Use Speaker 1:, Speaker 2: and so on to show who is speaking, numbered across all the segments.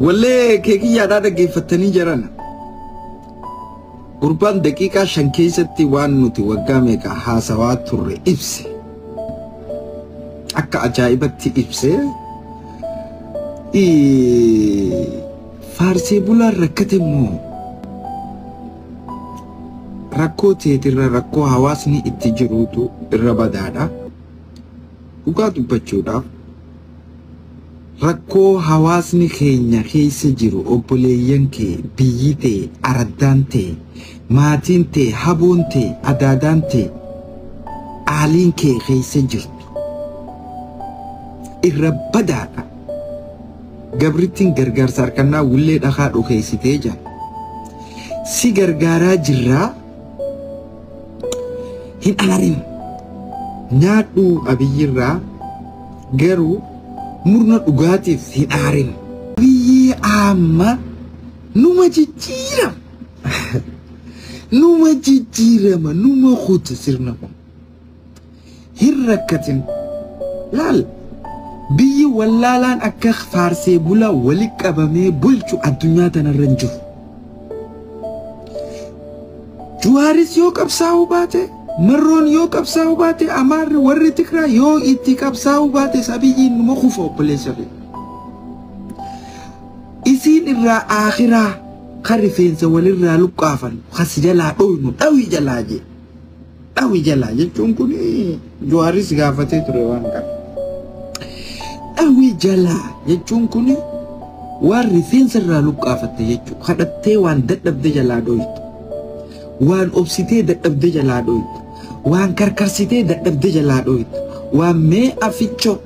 Speaker 1: Wallee keekiyyaadhaa dhaggeeffattanii jirana. Gurbaan daqiiqaa 5 keessatti waan nuti waggaa meeqa haasawaa turre ibse. Akka ajaa'ibatti ibse. Faarsee bulaan rakkate immoo rakkoo teetirra rakkoo hawaasni itti jiruutu irra badaadha. Dhugaa dubbachuudhaaf rakkoo hawaasni keenya keessa jiru obboleeyyan kee, biyyi tee, araddaan tee, maatiin tee, haboon tee, adaadaan tee, aaliin kee keessa jirtu irra badaadha. Gabrittiin gargaarsa harkannaa wullee dhakaa dhokeessitee jira. Si gargaaraa jirraa hin aarin. Nyaadhuu Abiyyirraa garuu murna dhugaatiif hin aarin. Abiyyi amma numa jijjiirama. Numa jijjiirama, numa kuta sirna kun. Hin rakkatin. Laal. Biyyi wallaalaan akka faarsee bulaa walitti qabamee bulchu addunyaa tanarra hin jiru. Juwaaris yoo qabsaa'uu baate, Marroon yoo qabsaa'uu baate, Amaarri warri Tigraay yoo itti qabsaa'uu baate Abiyyiin numa kufa obboleessa kee. Isiin irraa akhiraa kan rifeensa walirraa luqqaafan kasi jalaa dhoynu dhawi jalaa jee. Dhawi jalaa jechuun kun Juwaaris gaafatee ture waan kana. Dhawi jalaa jechuun kun waan rifeensa irraa luqqaafatte jechuudha. Kadhattee waan dadhabde jalaa dhoytu. Waan obsitee dadhabde jalaa dhoytu. Waan karkarsitee dadhabde jalaa dhoytu. Waan mee aficho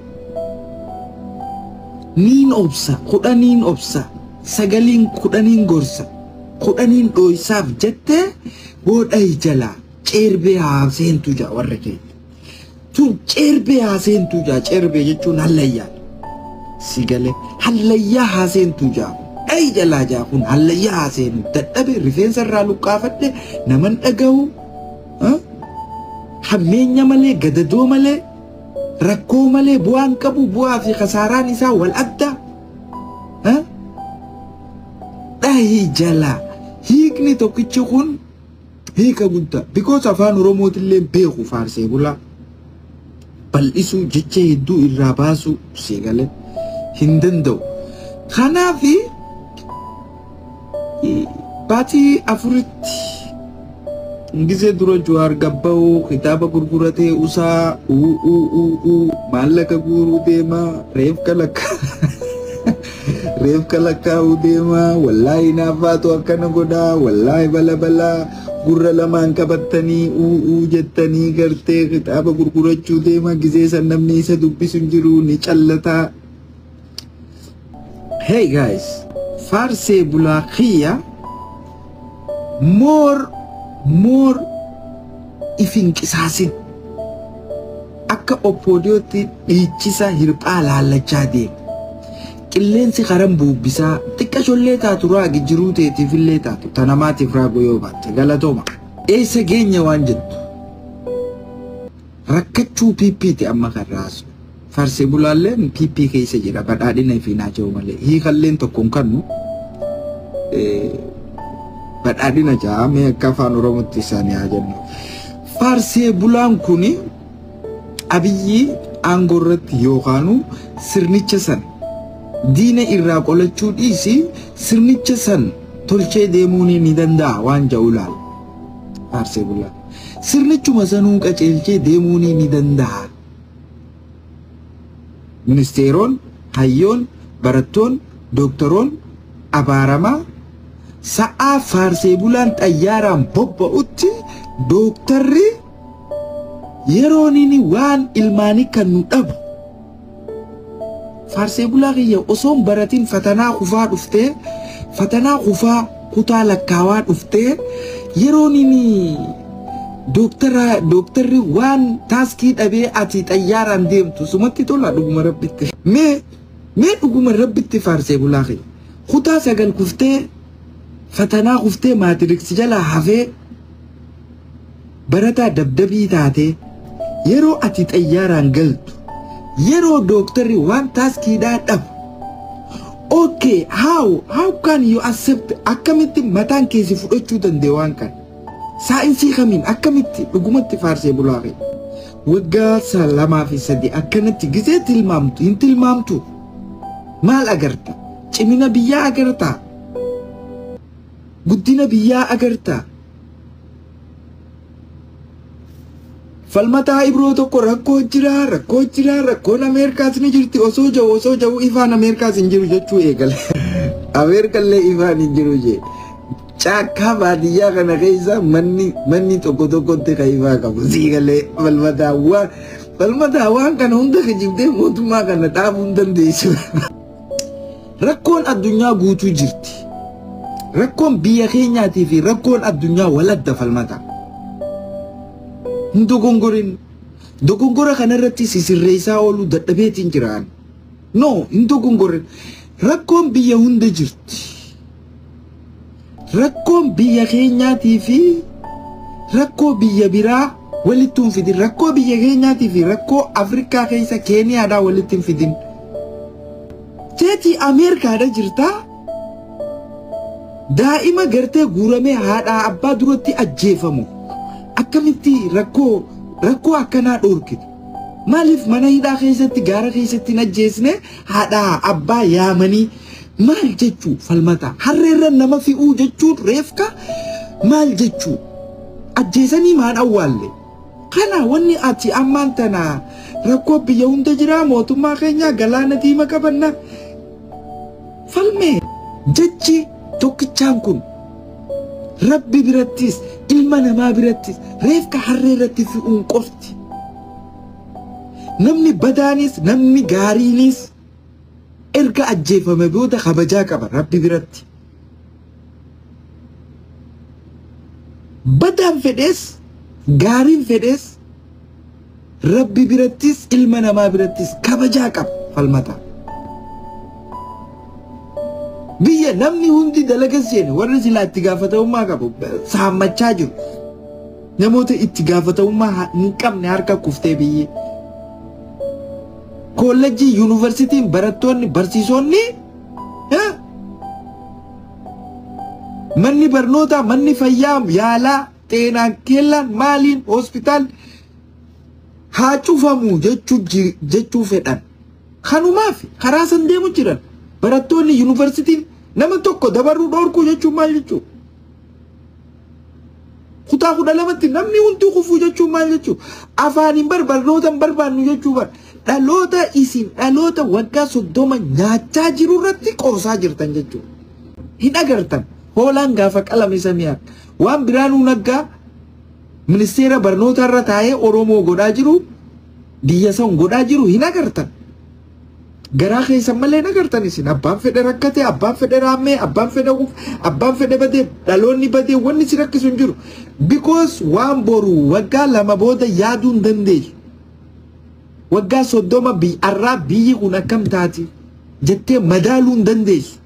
Speaker 1: niin obsa, 10 obsa, 9 10 gorsa, 10 dhoysaaf jettee boodhayi jalaa ceerbee haa seentu jaa warra keenya. Tun ceerbee haa seentu jaa, ceerbee jechuun hallayyaa. Si galee hallayyaa haa seentu jaa. Dhayi jalaa jaa kun hallayyaa haa seenu. Dadhabe rifeensa irraa luqqaafadhe naman dhagahu. Hammeenya malee, gadadoo malee, rakkoo malee bu'aan qabu bu'aa fi kasaaraan isaa wal adda. Dhayi jalaa. Hiikni tokkichi kun hiika guddaa. Because afaan Oromootillee beeku faarsee bulaa. Bal'isuu jecha hedduu irraa baasuu si galee hin danda'u. Kanaaf baatii 4tti gisee dura Jawaar gabba'uu kitaaba gurguratee usaa uu maallaqa guuruu deemaa reefka lakkaa'uu deemaa wallaahi naaffaatu akkana godhaa wallaahi bala balaa gurra lamaan qabattanii uu jettanii gartee kitaaba gurgurachuu deemaa gisee san namni isa dubbisu hin jiru ni callataa. Hey guys, faarsee bulaa kiyya more ifin qisaasin akka oppoodiyootti dhiichisa hirphaa laallachaa deema. Qilleensi karan buubbisaa xiqqa shollee taatu raagi jiruu teetiifillee taatu tanamaatiif raaguu yoo baatte galatooma. Eessa geenya waan jettu rakkachuu PPti amma kan raasu. Faarsee bulaalleen PP keessa jira badhaadhina fi naaja'u malee hiikalleen tokko hin kannu badhaadhina jaa mee akka afaan Oromootti isaanii haa jennu. Faarsee bulaan kuni Abiyyi aangoo irratti yookaanu sirnicha san diina irraa qolachuu dhiisi sirnicha san tolchee deemuun ni danda'a waan ja'u laala. Faarsee bulaan sirnichuma sanuu qaceelchee deemuun ni danda'a. Ministeeroon, hayyoon, barattoon, doktoroon abaaramaa sa'aa faarsee bulaan xayyaaraan bobba'utti dooktarri yeroon inni waan ilmaanii kan nu dhabu. Faarsee bulaa kiyya osoo hin baratin fatanaa kufaa dhuftee fatanaa kufaa kutaa lakkaawaa dhuftee yeroon inni dooktarri waan taaskii dhabee ati xayyaaraan deemtu sumatti tola dhuguma rabbitti. Mee dhuguma rabbitti faarsee bulaa kiyya kutaa 9 kuftee fatanaa kuftee maatiriksi jalaa hafee barataa dabdabii taatee yeroo ati xayyaaraan galtu yeroo dooktarri waan taaskiidhaa dhabu Okay, how can you accept akkamitti mataan keessi fudhachuu danda'e waan kana? Saayinsii kamiin akkamitti dhugumatti faarsee bulaa kee? Waggaa 2 fi 3 akkanatti gisee tilmaamtu hin tilmaamtu. Maal agarta? Cimina biyyaa agartaa? Guddina biyyaa agartaa? Falmataa Ibroo tokko rakkoo jira, rakkoo jira, rakkoon Ameerikaas ni jirti osoo jahu ifaan Ameerikaas hin jiru jechuu eegale. Ameerikallee ifaan hin jiru jee. Caakkaa baadiyyaa kana keessa manni tokko tokkotti kan ifaa qabu. Siigalee falmataa waan kana hunda kijibdee mootummaa kana dhaabuu hin dandeessu. Rakkoon addunyaa guutuu jirti. Rakkoon biyya keenyaatii fi rakkoon addunyaa waladda falmataa. Hin dogongora kanarratti sisirreessaa ooluu dadhabeetiin jiraan. No, hin dogongorin. Rakkoon biyya hunda jirti. Rakkoon biyya keenyaatii fi rakkoo biyya biraa walitti hin fidin. Rakkoo biyya keenyaatii fi rakkoo Afrikaa keessa Keeniyaadhaa walitti hin fidin. Teetii Ameerikaadha jirtaa? Daa'ima gartee guuramee haadhaa abbaa duratti ajjeefamu. Akkamitti rakkoo akkanaa dhorkitu? Maaliif mana hidhaa keessatti gaara keessatti hin ajjeesne haadhaa abbaa yaamanii maal jechuu falmata? Harreerra nama fi'uu jechuun reefka maal jechuu? Ajjeesanii maan awwaalle? Kana wanni ati ammaan tana rakkoo biyya hunda jira mootummaa keenya galaana diima qabanna. Falmee jechi tokkichaan kun Rabbi birattis ilma namaa birattis reefka harree irratti fe'uun qofti. Namni badaanis namni gaariinis erga ajjeefame booda kabajaa qaba Rabbi biratti. Badaan fedhees gaariin fedhees Rabbi birattis ilma namaa birattis kabajaa qaba falmata. Biyya namni hundi dalaga seene warri silaa itti gaafatamummaa qabu saammachaa jiru. Namoota itti gaafatamummaa hin qabne harka kuftee biyyi. Koolleejjii yuunivarsiitiin barattoonni barsiisonni manni barnootaa manni fayyaa yaalaa xeenaan keellaan maaliin hospitaal haa cufamu jechuu fedhan. Kanumaaf karaa san deemu jiran. Barattoonni yuunivarsiitiin nama tokko dabaruu dhorkuu jechuun maal jechuu? Kutaa 12tti namni hundi kufuu jechuun maal jechuu? Afaan hin barnoota hin barbaannu jechuu bar. Dhaloota isin dhaloota waggaa 30 nyaachaa jiru irratti qoosaa jirtan jechuu. Hin agartan. Hoolaan gaafa qalame samii akka. Waan biraanuu naggaa ministeera barnoota irra taa'ee Oromoo godhaa jiru biyya san godhaa jiru hin agartan. Garaa keessan malee hin agartan isin. Abbaan fedhe rakkate, abbaan fedhe raammee, abbaan fedhe quuf, abbaan fedhe badee, dhaloonni badee wanni si rakkisu hin jiru. Because waan boru waggaa 2 booda yaaduu hin dandeessu. Waggaa 30 arraa biyyi kun akkam taati jettee madaaluu hin dandeessu.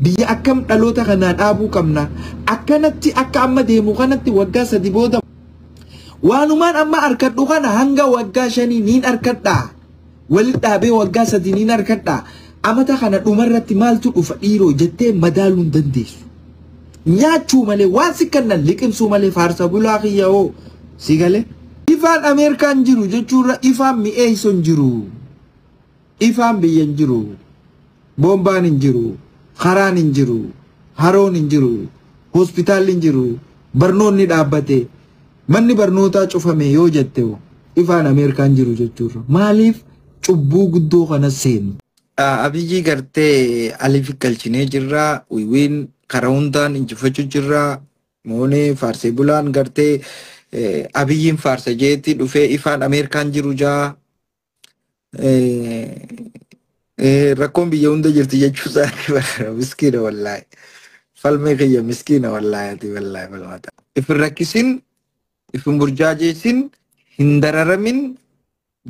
Speaker 1: Biyya akkam dhaloota kanaa dhaabuu qabna. Akkanatti akka amma deemu kanatti waggaa 3 booda waanumaan amma harkadhu kana hanga waggaa 5 niin harkadhaa. Walitti dhaabee waggaa 3 niin harkadhaa. Amata kana dhumarratti maaltu dhufa dhiiroo jettee madaaluu hin dandeessu. Nyaachuu malee waan si kennan liqimsuu malee faarsa bulaa kiyya hoo si galee. Ifaan Ameerikaan jiru jechuurra ifaan mi'eessu hin jiru. Ifaan biyya hin jiru. Boombaan hin jiru. Karaan hin jiru. Haroon hin jiru. Hospitaalli hin jiru. Barnoonni dhaabbate. Manni barnootaa cufame yoo jette ifaan Ameerikaan jiru jechuurra. Maaliif cubbuu guddoo kana seenu? Abiyyi gartee aliif galchinee jirra. Wiwiin karaa hundaan injifachuu jirra. Moonee faarsee bulaan gartee Abiyyiin faarsa jeetti dhufee ifaan Ameerikaan jiru jaa. Rakkoon biyya hunda jirti jechuu isaanii miskiina wallaahi. Falmee kiyya miskiina wallaahi ati wallaahi falmata. If hin rakkisin, if hin burjaajeessin, hin dararamin,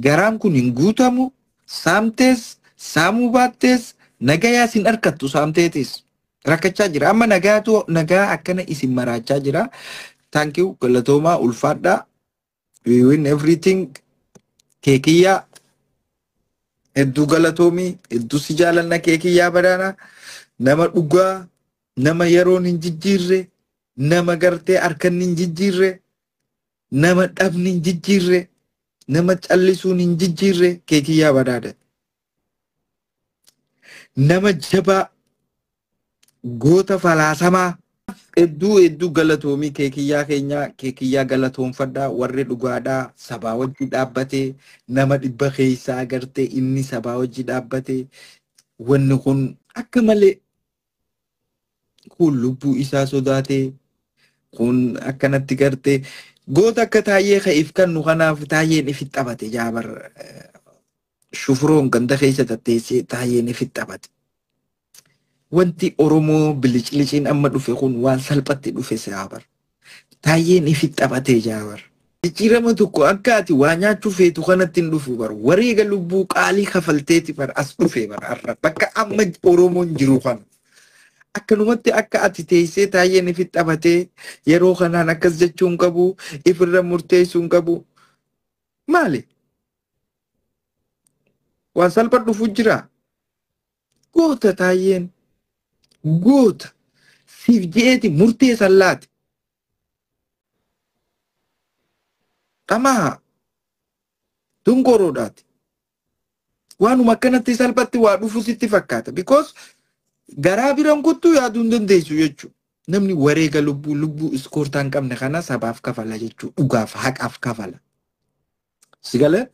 Speaker 1: garaan kun hin guutamu, saamtees, saamuu baattees, nagayaas hin harkattu saamteetis. Rakkachaa jira. Amma nagaatu nagaa akkana isin maraachaa jira. Thank you galatoomaa ulfaadhaa. We win everything. Keekiyyaa. Hedduu galatoomii, hedduu si jaalanna Keekiyyaa Badhaanaa. Nama dhugaa, nama yeroon hin jijjiirre, nama gartee harkanni hin jijjiirre, nama dhabni hin jijjiirre, nama callisuun hin jijjiirre Keekiyyaa Badhaadha. Nama jabaa, goota falaasamaa. Hedduu hedduu galatoomii Keekiyyaa keenya, Keekiyyaa galatoonfadhaa. Warri dhugaadhaa sabaa wajji dhaabbatee, nama 100 keessaa agartee inni sabaa wajji dhaabbatee, wanni kun akka malee kun lubbuu isaa sodaatee kun akkanatti gartee goota akka Taayyee ka'eef kannu. Kanaaf Taayyeen ifi taphate jaabar shufuroon ganda keessa tatteessee Taayyeen ifi taphate. Wanti Oromoo biliciliciin amma dhufe kun waan salphatti dhufe saabar. Taayyeen ifi taphatee jaabar. Jijjiirama tokko akka ati waa nyaachuu feetu kanatti hin dhufu bar. Wareega lubbuu qaalii kafalteeti bar as dhufe bar har'a bakka amma Oromoon jiru kana. Akkanumatti akka ati teessee Taayyeen ifi taphatee yeroo kanaan akkas jechuu hin qabu, ifirra murteessuu hin qabu. Maali? Waan salpha dhufu jira. Goota Taayyeen. Goota. Siif je'eeti murtee sallaati. Dhamaa. Dungoroodhaati. Waanuma akkanatti salphatti waa dhufu sitti fakkaata. Because garaa biraan kuttuu yaaduu hin dandeessu jechuudha. Namni wareega lubbuu lubbuu iskoortaa hin qabne kana sabaaf kafala jechuudha. Dhugaaf haqaaf kafala. Si galee?